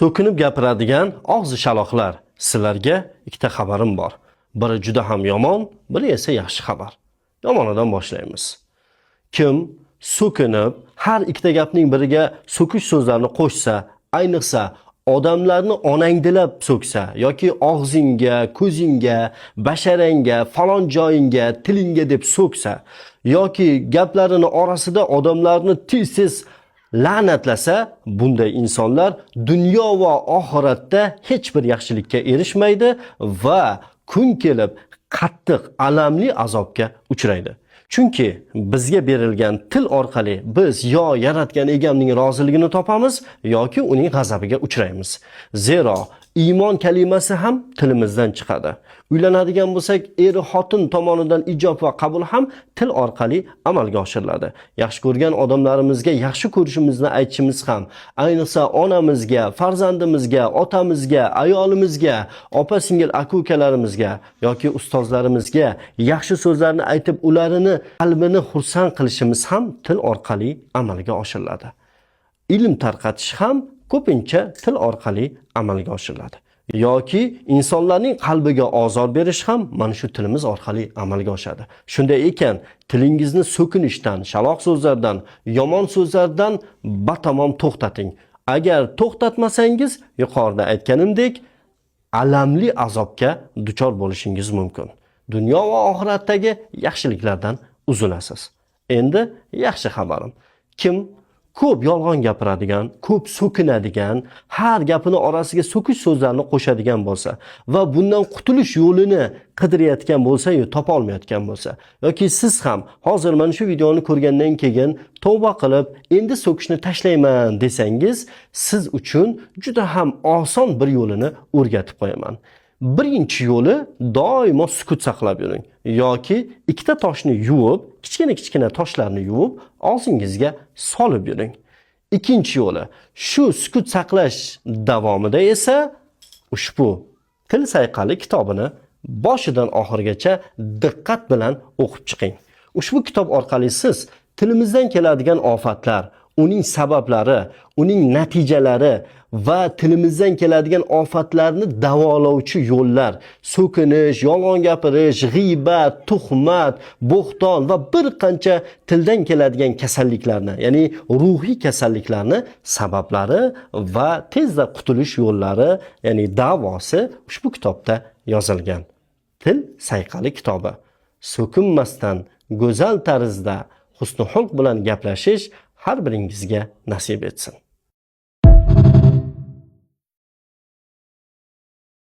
So'kinib gapiradigan og'zi shaloqlar, sizlarga ikkita xabarim bor. Biri juda ham yomon, biri esa yaxshi xabar. Yomonidan boshlaymiz. Kim so'kinib, har ikkita gapning biriga so'kish so'zlarini qo'shsa, ayniqsa odamlarni onangdilab so'ksa yoki og'zingga, ko'zingga, basharangga, falon joyingga, tilingga deb so'ksa yoki gaplarini orasida odamlarni tez-tez la'natlasa, bunday insonlar dunyo va oxiratda hech bir yaxshilikka erishmaydi va kun kelib qattiq alamli azobga uchraydi. Chunki bizga berilgan til orqali biz yo yaratgan egamning roziligini topamiz yoki uning g'azabiga uchraymiz. Zero iymon kalimasi ham tilimizdan chiqadi. Uylanadigan bo'lsak, er xotin tomonidan ijob va qabul ham til orqali amalga oshiriladi. Yaxshi ko'rgan odamlarimizga yaxshi ko'rishimizni aytishimiz ham, ayniqsa onamizga, farzandimizga, otamizga, ayolimizga, opa singil aka ukalarimizga yoki ustozlarimizga yaxshi so'zlarni aytib, ularini qalbini xursand qilishimiz ham til orqali amalga oshiriladi. Ilm tarqatish ham ko'pincha til orqali amalga oshiriladi. Yoki insonlarning qalbiga ozor berish ham mana shu tilimiz orqali amalga oshadi. Shunday ekan, tilingizni so'kinishdan, shaloq so'zlardan, yomon so'zlardan batamom to'xtating. Agar to'xtatmasangiz, yuqorida aytganimdek, alamli azobga duchor bo'lishingiz mumkin. Dunyo va oxiratdagi yaxshiliklardan uzilasiz. Endi yaxshi xabarim. Kim ko'p yolg'on gapiradigan, ko'p so'kinadigan, har gapini orasiga so'kish so'zlarini qo'shadigan bo'lsa va bundan qutulish yo'lini qidirayotgan bo'lsa-yu topa olmayotgan bo'lsa yoki siz ham hozir mana shu videoni ko'rgandan keyin tavba qilib, endi so'kishni tashlayman desangiz, siz uchun juda ham oson bir yo'lini o'rgatib qo'yaman. Birinchi yo'li: doimo sukut saqlab yuring yoki ikkita toshni yuvib, kichkina-kichkina toshlarni yuvib, og'zingizga solib yuring. Ikkinchi yo'li: shu sukut saqlash davomida esa ushbu Til sayqali kitobini boshidan oxirigacha diqqat bilan o'qib chiqing. Ushbu kitob orqali siz tilimizdan keladigan ofatlar, uning sabablari, uning natijalari va tilimizdan keladigan ofatlarni davolovchi yo'llar, so'kinish, yolg'on gapirish, g'iybat, tuhmat, bo'xton va bir qancha tildan keladigan kasalliklarni, ya'ni ruhiy kasalliklarni sabablari va tezda qutulish yo'llari, ya'ni davosi ushbu kitobda yozilgan. Til sayqali kitobi. So'kinmasdan, go'zal tarzda, husni xulq bilan gaplashish har biringizga nasib etsin.